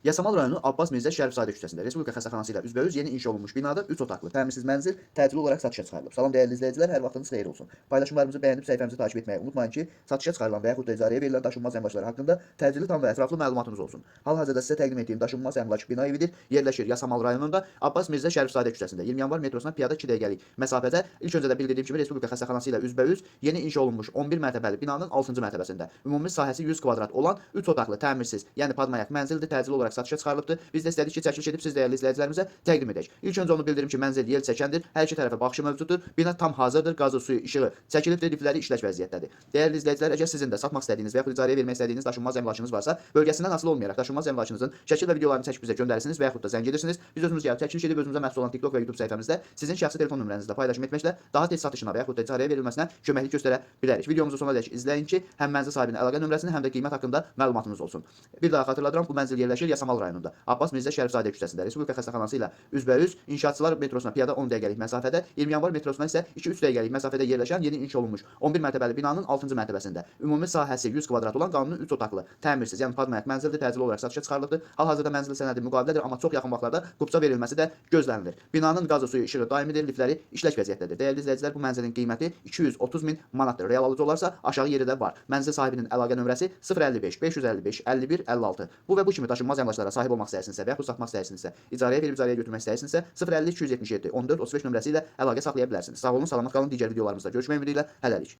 Yasamal rayonu Abbas Mirzə Şərifzadə küçəsində Respublika Xəstəxanası ilə üzbəüz yeni inşa olunmuş binada 3 otaqlı təmirsiz mənzil təcili olaraq satışa çıxarılıb. Salam dəyərli izləyicilər, hər vaxtınız xeyir olsun. Paylaşımlarımızı bəyənib səhifəmizi takip etməyi unutmayın ki, satışa çıxarılan və yaxud da icarəyə verilən daşınmaz əmlaklar haqqında təcili, tam və ətraflı məlumatınız olsun. Hal-hazırda sizə təqdim etdiyim daşınmaz əmlak bina evidir. Yerləşir Yasamal rayonunda Abbas Mirzə Şərifzadə küçəsində 20 yanvar metrosuna piyada 2 dəqiqəlik məsafədə. İlk öncə də bildirdiyim kimi Respublika Xəstəxanası ilə üzbəüz yeni inşa olunmuş 11 mərtəbəli binanın 6-cı mərtəbəsində ümumi sahəsi 100 kvadrat olan 3 otaqlı təmirsiz, yəni padmayak mənzildir, təcili olaraq satışa çıxarılıbdır. Biz də istədik ki, çəkiliş edib siz dəyərli izləyicilərimizə təqdim edək. İlk öncə onu bildirim ki, mənzil yel çəkəndir, hər iki tərəfə baxışı mövcuddur. Bina tam hazırdır, qazı, suyu, işığı çəkilibdir, liftləri işlək vəziyyətdədir. Dəyərli izləyicilər, əgər sizin də satmaq istədiyiniz və yaxud icarəyə vermək istədiyiniz daşınmaz əmlakınız varsa, bölgəsindən asılı olmayaraq daşınmaz əmlakınızın şəkil və videolarını çəkib bizə göndərirsiniz və yaxud da zəng edirsiniz. Biz özümüz gəlib çəkiliş edib özümüzə məxsus olan TikTok və YouTube səhifəmizdə sizin şəxsi telefon nömrənizlə paylaşım etməklə daha tez satışına və yaxud da icarəyə verilməsinə köməklik göstərə bilərik. Videomuzu sonadək izləyin ki, həm mənzil sahibinin əlaqə nömrəsini, həm də qiymət haqqında məlumatınız olsun. Bir daha xatırladıram, bu mənzil yerləşir Yasamal rayonunda. Abbas Mirzə Şərifzadə küçəsində Respublika Xəstəxanası ilə üzbəüz İnşaatçılar metrosuna piyada 10 dəqiqəlik məsafədə, 20 yanvar metrosuna isə 2-3 dəqiqəlik məsafədə yerləşən yeni inşa olunmuş 11 mərtəbəli binanın 6-cı mərtəbəsində ümumi sahəsi 100 kvadrat olan qanuni 3 otaqlı təmirsiz, yəni padmayak mənzildir, təcili olaraq satışa çıxarılıbdır. Hal-hazırda mənzil sənədi müqavilədir, amma çox yaxın vaxtlarda kupça verilməsi də gözlənilir. Binanın qazı, suyu, işığı daimidir, liftləri işlək vəziyyətdədir. Dəyərli izləyicilər, bu mənzilin qiyməti 230 min manatdır. Real alıcı olarsa aşağı yeri də var. Mənzil sahibinin əlaqə nömrəsi 055 555 51 56. Bu və bu kimi daşınmaz əmlaklara sahib olmaq istəyirsinizsə və yaxud satmaq istəyirsinizsə, icarəyə verib icarəyə götürmək istəyirsinizsə 050 277 14 35 nömrəsi ilə əlaqə saxlaya bilərsiniz. Sağ olun, salamat qalın. Digər videolarımızda görüşmək ümidi ilə hələlik.